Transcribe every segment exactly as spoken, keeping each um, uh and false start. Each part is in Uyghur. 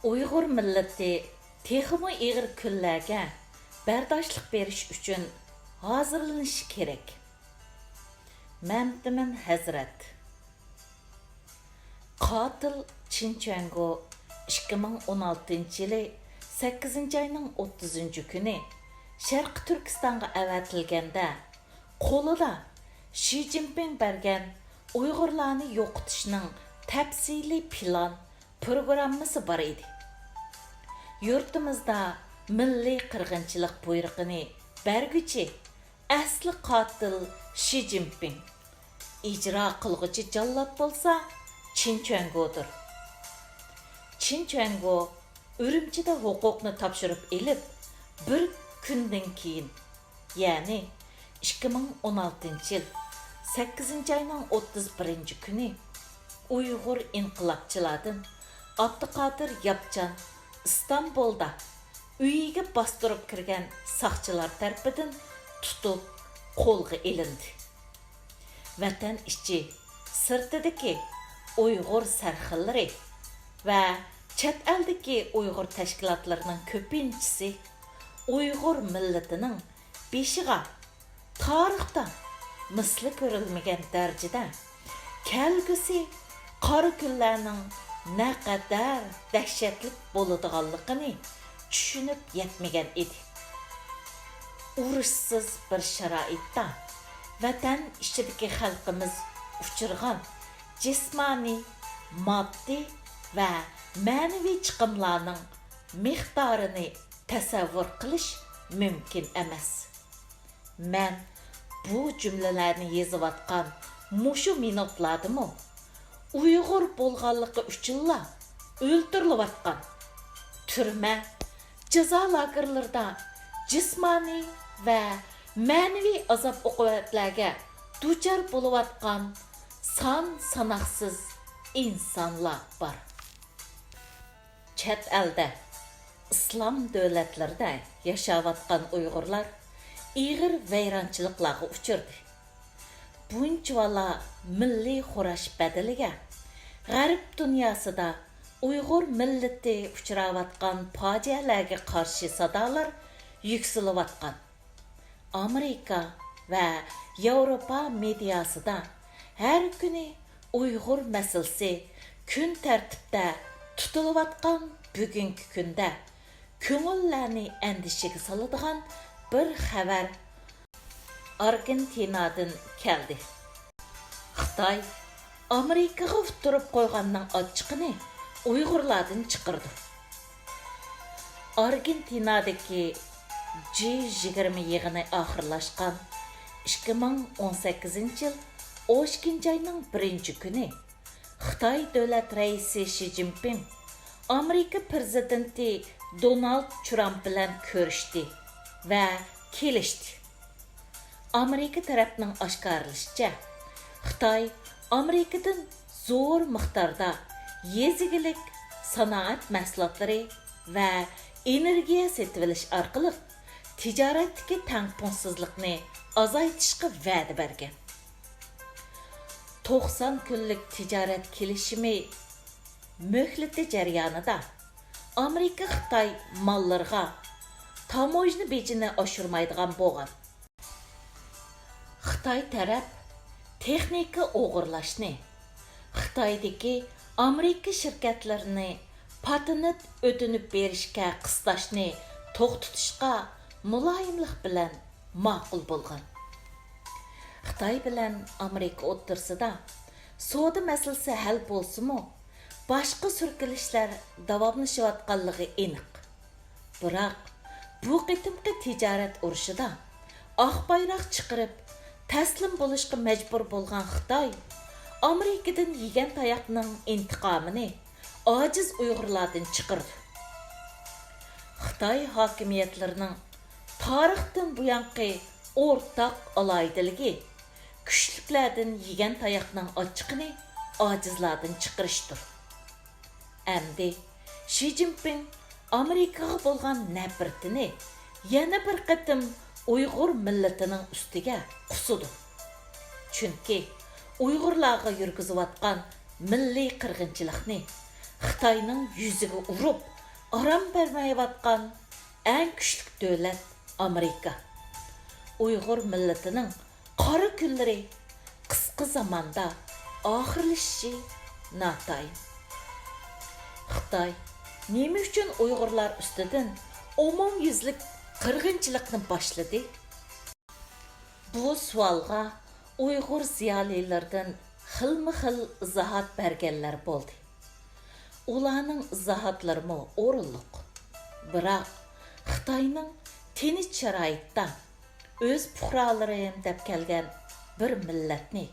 ئۇيغۇر مىللىتى تېخىمۇ ئېغىر كۈنلەرگە بەرداشلىق بېرىش ئۈچۈن ھازىرلىنىشى كېرەك. مەمتىمىن ھەزرەت. قاتىل چىن چۈەنگو ئىككى مىڭ ئون ئالتىنچى يىلى سەككىزىنچى ئاينىڭ ئوتتۇزىنچى كۈنى شەرقىي تۈركىستانغا ئەۋەتىلگەندە، قولىدا شى جىنپىڭ بەرگەن ئۇيغۇرلارنى يوقىتىشنىڭ تەپسىلىي پىلان پروگراممىسى بار ئىدى. يۇرتىمىزدا مىللىي قىرغىنچىلىق بۇيرۇقىنى بەرگۈچى ئەسلى قاتىل شى جىنپىڭ، ئىجرا قىلغۇچى جاللات بولسا چىن چۈەنگودۇر. چىن چۈەنگو ئۈرۈمچىدە ھوقۇقنى تاپشۇرۇپ ئېلىپ، بىر كۈندىن كېيىن، يەنى ئىككى مىڭ ئون ئالتىنچى يىل سەككىزىنچى ئاينىڭ ئوتتۇز بىرىنچى كۈنى ئۇيغۇر ئىنقىلابچىلاردىن ئابدۇقادىر ياپچان ئىستانبۇلدا ئۆيىگە باستۇرۇپ كىرگەن ساقچىلار تەرىپىدىن تۇتۇپ قولغا ئېلىندى. ۋەتەن ئىچى، سىرتىدىكى ئۇيغۇر سەرخىللىرى ۋە چەت ئەلدىكى ئۇيغۇر تەشكىلاتلىرىنىڭ كۆپىنچىسى ئۇيغۇر مىللىتىنىڭ بېشىغا تارىختا مىسلى كۆرۈلمىگەن دەرىجىدە كەلگۈسى قارا كۈنلەرنىڭ نەقەدەر دەھشەتلىك بولىدىغانلىقىنى چۈشىنىپ يەتمىگەن ئىدى. ئۇرۇشسىز بىر شارائىتتا ۋەتەن ئىچىدىكى خەلقىمىز ئۇچرىغان جىسمانىي، ماددىي ۋە مەنىۋى چىقىملارنىڭ مىقدارىنى تەسەۋۋۇر قىلىش مۇمكىن ئەمەس. مەن بۇ جۈملىلەرنى يېزىۋاتقان مۇشۇ مىنۇتلاردىمۇ ئۇيغۇر بولغانلىقى ئۈچۈنلا ئۆلتۈرۈلۈۋاتقان، تۈرمە، جازا لاگېرلىرىدا جىسمانىي ۋە مەنىۋى ئازاب-ئوقۇبەتلەرگە دۇچار بولۇۋاتقان سان-ساناقسىز ئىنسانلار بار. چەت ئەلدە، ئىسلام دۆلەتلىرىدە ياشاۋاتقان ئۇيغۇرلار ئېغىر ۋەيرانچىلىقلارغا ئۇچرىدى. بۇنچىۋالا مىللىي خوراش بەدىلىگە غەرب دۇنياسىدا ئۇيغۇر مىللىتى ئۇچراۋاتقان پاجىئەلەرگە قارشى سادالار يۈكسىلىۋاتقان. ئامېرىكا ۋە ياۋروپا مېدىياسىدا ھەر كۈنى ئۇيغۇر مەسىلىسى كۈن تەرتىپتە تۇتۇلۇۋاتقان بۈگۈنكى كۈندە كۆڭۈللەرنى ئەندىشىگە سالىدىغان بىر خەۋەر ئارگېنتىنادىن كەلدى. خىتاي ئامېرىكىغا ئۇتتۇرۇپ قويغاننىڭ ئاچچىقىنى ئۇيغۇرلاردىن چىقىرىدۇ. ئارگېنتىنادىكى جى يىگىرمە يىغىنى ئاخىرلاشقان ئىككى مىڭ ئون سەككىزىنچى يىل ئون ئىككىنچى ئاينىڭ بىرىنچى كۈنى خىتاي دۆلەت رەئىسى شى جىنپىڭ ئامېرىكا پىرېزىدېنتى دونالد ترامپ بىلەن كۆرۈشتى ۋە كېلىشتى. ئامېرىكا تەرەپنىڭ ئاشكارىلىشىچە، خىتاي ئامېرىكىدىن زور مىقداردا يېزا ئىگىلىك، سانائەت مەھسۇلاتلىرى ۋە ئېنېرگىيە سېتىۋېلىش ئارقىلىق تىجارەتتىكى تەڭپۇڭسىزلىقنى ئازايتىشقا ۋەدە بەرگەن. توقسان كۈنلۈك تىجارەت كېلىشىمى مۆھلىتى جەريانىدا ئامېرىكا خىتاي ماللىرىغا تاموژنا بېجىنى ئاشۇرمايدىغان بولغان. خىتاي تەرەپ تېخنىكا ئوغرىلاشنى، خىتايدىكى ئامېرىكا شىركەتلىرىنى پاتېنت ئۆتۈنۈپ بېرىشكە قىستاشنى توختىتىشقا مۇلايىملىق بىلەن ماقۇل بولغان. خىتاي بىلەن ئامېرىكا ئوتتۇرىسىدا سودا مەسىلىسى ھەل بولسىمۇ، باشقا سۈركىلىشلەر داۋاملىشىۋاتقانلىقى ئېنىق. بىراق، بۇ قېتىمقى تىجارەت ئۇرۇشىدا ئاق بايراق چىقىرىپ، تەسلىم بولۇشقا مەجبۇر بولغان خىتاي ئامېرىكىدىن يېگەن تاياقنىڭ ئىنتىقامىنى ئاجىز ئۇيغۇرلاردىن چىقىرىدۇ. خىتاي ھاكىمىيەتلىرىنىڭ تارىختىن بۇيانقى ئورتاق ئالاھىدىلىكى كۈچلۈكلەردىن يېگەن تاياقنىڭ ئاچچىقىنى ئاجىزلاردىن چىقىرىشتۇر. ئەمدى شى جىنپىڭ ئامېرىكىغا بولغان نەپرىتىنى يەنە بىر قېتىم ئۇيغۇر مىللىتىنىڭ ئۈستىگە قۇسىدۇ. چۈنكى ئۇيغۇرلارغا يۈرگۈزۈۋاتقان مىللىي قىرغىنچىلىقنى خىتاينىڭ يۈزىگە ئۇرۇپ، ئارام بەرمەيۋاتقان ئەڭ كۈچلۈك دۆلەت ئامېرىكا. ئۇيغۇر مىللىتىنىڭ قارا كۈنلىرى قىسقا زاماندا ئاخىرلىشىشى ناتايىن. خىتاي نېمە ئۈچۈن ئۇيغۇرلار ئۈستىدىن ئومۇميۈزلۈك قىرغىنچىلىقنى باشلىدى؟ بۇ سوئالغا ئۇيغۇر زىيالىيلىرىدىن خىلمۇ خىل ئىزاھات بەرگەنلەر بولدى. ئۇلارنىڭ ئىزاھاتلىرىمۇ ئورۇنلۇق. بىراق، خىتاينىڭ تىنچ شارائىتتا ئۆز پۇقرالىرىم دەپ كەلگەن بىر مىللەتنى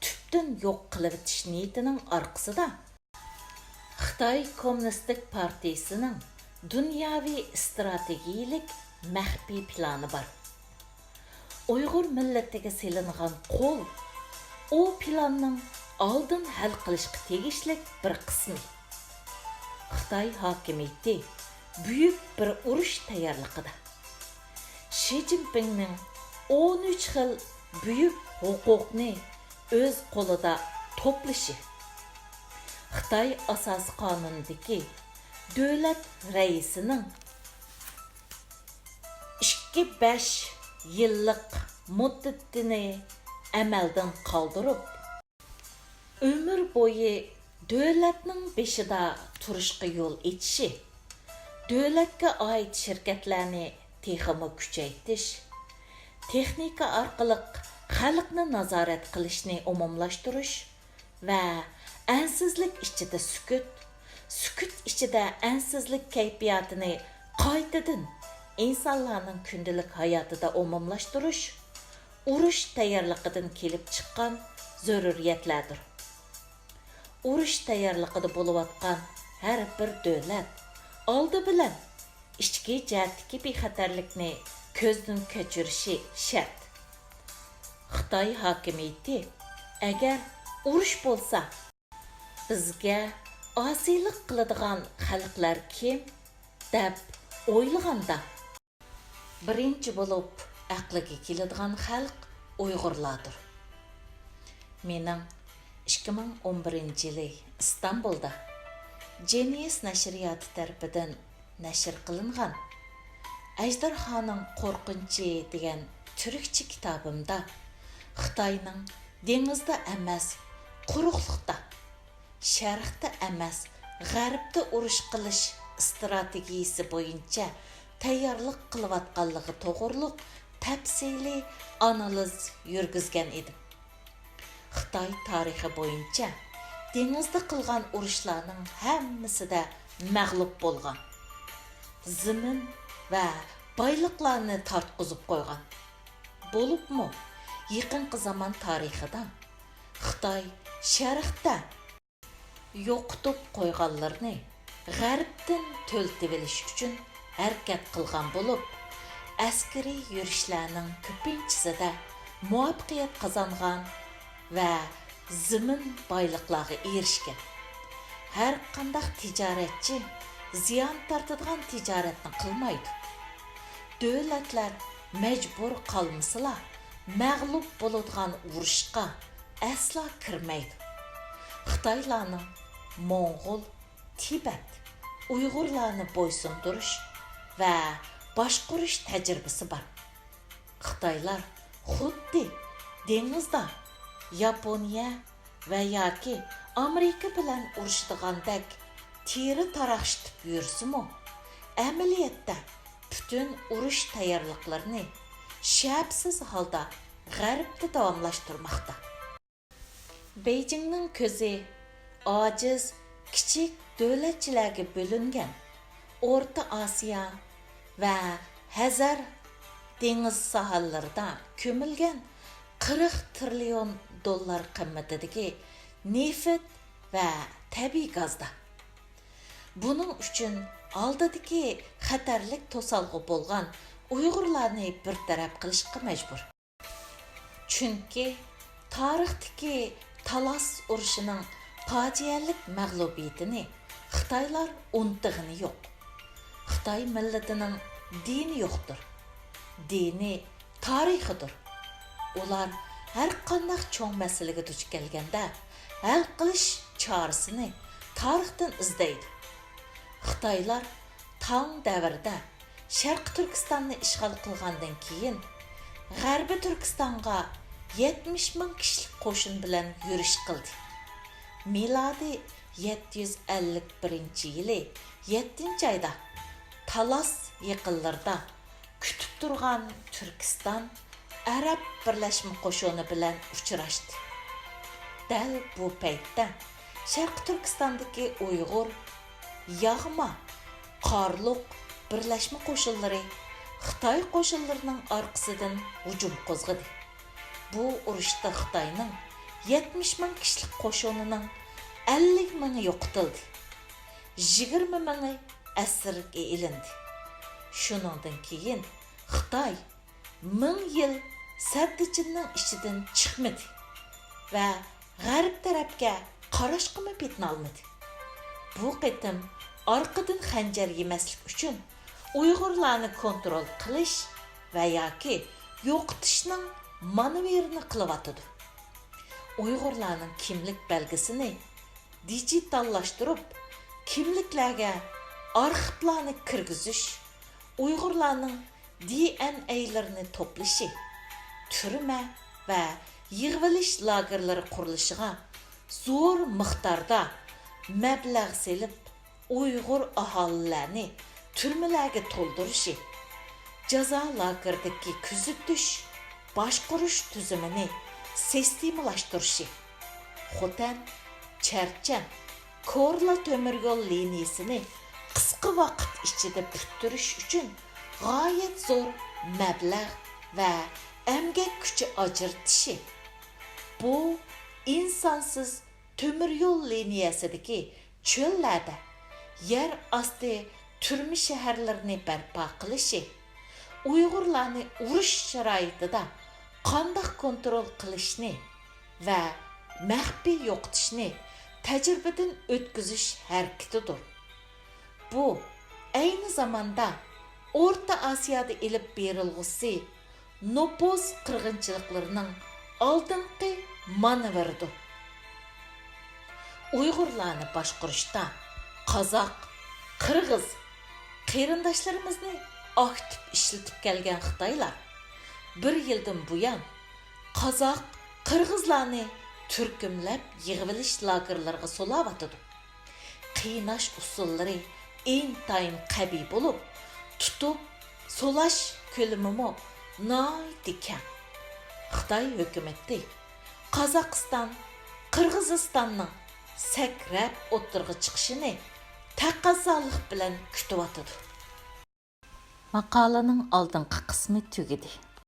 تۈپتىن يوق قىلىۋېتىش نىيىتىنىڭ ئارقىسىدا خىتاي كوممۇنىستىك پارتىيىسىنىڭ دۇنياۋى ئىستراتېگىيىلىك مەخپىي پىلانى بار. ئۇيغۇر مىللىتىگە سېلىنغان قول ئۇ پىلاننىڭ ئالدىن ھەل قىلىشقا تېگىشلىك بىر قىسمى. خىتاي ھاكىمىيىتى بۈيۈك بىر ئۇرۇش تەييارلىقىدا. شى جىنپىڭنىڭ ئون ئۈچ خىل بۈيۈك ھوقۇقنى ئۆز قولىدا توپلىشى، خىتاي ئاساسىي قانۇنىدىكى دۆلەت رەئىسىنىڭ ئىككى بەش يىللىق مۇددىتىنى ئەمەلدىن قالدۇرۇپ، ئۆمۈر بويى دۆلەتنىڭ بېشىدا تۇرۇشقا يول ئېچىشى، دۆلەتكە ئائىت شىركەتلەرنى تېخىمۇ كۈچەيتىش، تېخنىكا ئارقىلىق خەلقنى نازارەت قىلىشنى ئومۇملاشتۇرۇش ۋە ئەنسىزلىك ئىچىدە سۈكۈت، سۈكۈت ئىچىدە ئەنسىزلىك كەيپىياتىنى قايتىدىن ئىنسانلارنىڭ كۈندىلىك ھاياتىدا ئومۇملاشتۇرۇش، ئۇرۇش تەييارلىقىدىن كېلىپ چىققان زۆرۈرىيەتلەردۇر. ئۇرۇش تەييارلىقىدا بولۇۋاتقان ھەر بىر دۆلەت ئالدى بىلەن ئىچكى جەھەتتىكى بىخەتەرلىكنى كۆزدىن كەچۈرۈشى شەرت. خىتاي ھاكىمىيىتى، ئەگەر ئۇرۇش بولسا، بىزگە ئاسىيلىق قىلىدىغان خەلقلەر كىم؟ دەپ ئويلىغاندا، بىرىنچى بولۇپ ئەقلىگە كېلىدىغان خەلق ئۇيغۇرلاردۇر. مېنىڭ ئىككى مىڭ ئون بىرىنچى يىلى ئىستانبۇلدا جېنىيس نەشرىياتى تەرىپىدىن نەشر قىلىنغان ئەجدىھانىڭ قورقۇنچى دېگەن تۈركچە كىتابىمدا خىتاينىڭ دېڭىزدا ئەمەس، قۇرۇقلۇقتا، شەرقتە ئەمەس، غەربتە ئۇرۇش قىلىش ئىستراتېگىيىسى بويىچە تەييارلىق قىلىۋاتقانلىقى توغرۇلۇق تەپسىلىي ئانالىز يۈرگۈزگەن ئىدىم. خىتاي تارىخى بويىچە دېڭىزدا قىلغان ئۇرۇشلارنىڭ ھەممىسىدە مەغلۇپ بولغان، زېمىن ۋە بايلىقلارنى تارتقۇزۇپ قويغان. بولۇپمۇ يېقىنقى زامان تارىخىدا خىتاي شەرقتە يوقىتىپ قويغانلىرىنى غەربتىن تۆلىتىۋېلىش ئۈچۈن ھەرىكەت قىلغان بولۇپ، ئەسكىرىي يۈرۈشلەرنىڭ كۆپىنچىسىدە مۇۋەپپەقىيەت قازانغان ۋە زېمىن بايلىقلارغا ئېرىشكەن. ھەرقانداق تىجارەتچى زىيان تارتىدىغان تىجارەتنى قىلمايدۇ. دۆلەتلەر مەجبۇر قالمىسىلا، مەغلۇپ بولىدىغان ئۇرۇشقا ئەسلا كىرمەيدۇ. خىتايلارنىڭ موڭغۇل، تىبەت، ئۇيغۇرلارنى بويسۇندۇرۇش ۋە باشقۇرۇش تەجرىبىسى بار. خىتايلار خۇددى دېڭىزدا ياپونىيە ۋە ياكى ئامېرىكا بىلەن ئۇرۇشىدىغاندەك تېرە تاراقشىتىپ يۈرسىمۇ، ئەمەلىيەتتە پۈتۈن ئۇرۇش تەييارلىقلىرىنى شەپسىز ھالدا غەربتە داۋاملاشتۇرماقتا. بېيجىڭنىڭ كۆزى ئاجىز، كىچىك دۆلەتچىلەرگە بۆلۈنگەن ئورتا ئاسىيا ۋە ھەزەر دېڭىز ساھىللىرىدا كۆمۈلگەن قىرىق تىرىليون دوللار قىممىتىدىكى نېفىت ۋە تەبىئىي گازدا. بۇنىڭ ئۈچۈن ئالدىدىكى خەتەرلىك توسالغۇ بولغان ئۇيغۇرلارنى بىر تەرەپ قىلىشقا مەجبۇر. چۈنكى تارىختىكى تالاس ئۇرۇشىنىڭ پاجىئەلىك مەغلۇبىيىتىنى خىتايلار ئۇنتىغىنى يوق. خىتاي مىللىتىنىڭ دىنى يوقتۇر. دىنى تارىخىدۇر. ئۇلار ھەرقانداق چوڭ مەسىلىگە دۇچ كەلگەندە، ھەل قىلىش چارىسىنى تارىختىن ئىزدەيدۇ. خىتايلار تاڭ دەۋرىدە شەرقىي تۈركىستاننى ئىشغال قىلغاندىن كېيىن، غەربىي تۈركىستانغا يەتمىش مىڭ كىشىلىك قوشۇن بىلەن يۈرۈش قىلدى. مىلادىي يەتتە يۈز ئەللىك بىرىنچى يىلى يەتتىنچى ئايدا تالاس يېقىنلىرىدا كۈتۈپ تۇرغان تۈركىستان ئەرەب بىرلەشمە قوشۇنى بىلەن ئۇچراشتى. دەل بۇ پەيتتە شەرقىي تۈركىستاندىكى ئۇيغۇر، ياغما، قارلۇق بىرلەشمە قوشۇنلىرى خىتاي قوشۇنلىرىنىڭ ئارقىسىدىن ھۇجۇم قوزغىدى. بۇ ئۇرۇشتا خىتاينىڭ يەتمىش مىڭ كىشىلىك قوشۇنىنىڭ ئەللىك مىڭى يوقىتىلدى، يىگىرمە مىڭى ئەسىرگە ئېلىندى. شۇنىڭدىن كېيىن خىتاي مىڭ يىل سەددىچىننىڭ ئىچىدىن چىقمىدى ۋە غەرب تەرەپكە قاراشقىمۇ پېتىنالمىدى. بۇ قېتىم ئارقىدىن خەنجەر يېمەسلىك ئۈچۈن ئۇيغۇرلارنى كونترول قىلىش ۋە ياكى يوقىتىشنىڭ مانېۋىرىنى قىلىۋاتىدۇ. ئۇيغۇرلارنىڭ كىملىك بەلگىسىنى دىجىتاللاشتۇرۇپ، كىملىكلەرگە ئارخىپلارنى كىرگۈزۈش، ئۇيغۇرلارنىڭ دىئېنئېيلىرىنى توپلىشى، تۈرمە ۋە يىغىۋېلىش لاگېرلىرى قۇرۇلۇشىغا زور مىقداردا مەبلەغ سېلىپ، ئۇيغۇر ئاھالىلەرنى تۈرمىلەرگە تولدۇرۇشى، جازا لاگېرىدىكى كۆزىتىش، باشقۇرۇش تۈزۈمىنى سىستېمىلاشتۇرۇشى، خوتەن، چەرچەن، كورلا تۆمۈر يول لىنىيىسىنى قىسقا ۋاقىت ئىچىدە پۈتتۈرۈش ئۈچۈن غايەت زور مەبلەغ ۋە ئەمگەك كۈچى ئاجرىتىشى، بۇ ئىنسانسىز تۆمۈر يول لىنىيەسىدىكى چۆللەردە يەر ئاستى تۈرمە شەھەرلىرىنى بەرپا قىلىشى، ئۇيغۇرلارنى ئۇرۇش شارائىتىدا قانداق كونترول قىلىشنى ۋە مەخپىي يوقىتىشنى تەجرىبىدىن ئۆتكۈزۈش ھەرىكىتىدۇر. بۇ ئەينى زاماندا ئورتا ئاسىيادا ئېلىپ بېرىلغۇسى نوپۇس قىرغىنچىلىقلىرىنىڭ ئالدىنقى مانېۋىرىدۇر. ئۇيغۇرلارنى باشقۇرۇشتا قازاق، قىرغىز قېرىنداشلىرىمىزنى ئاكتىپ ئىشلىتىپ كەلگەن خىتايلار بىر يىلدىن بۇيان قازاق، قىرغىزلارنى تۈركۈملەپ يىغىۋېلىش لاگېرلىرىغا سولاۋاتىدۇ. قىيناش ئۇسۇللىرى ئىنتايىن قەبىھ بولۇپ، تۇتۇپ سولاش كۆلىمىمۇ ناھايىتى كەڭ. خىتاي ھۆكۈمىتى قازاقىستان، قىرغىزىستاننىڭ سەكرەپ ئوتتۇرىغا چىقىشىنى تەقەززالىق بىلەن كۈتۈۋاتىدۇ. ماقالىنىڭ ئالدىنقى قىسمى تۈگىدى.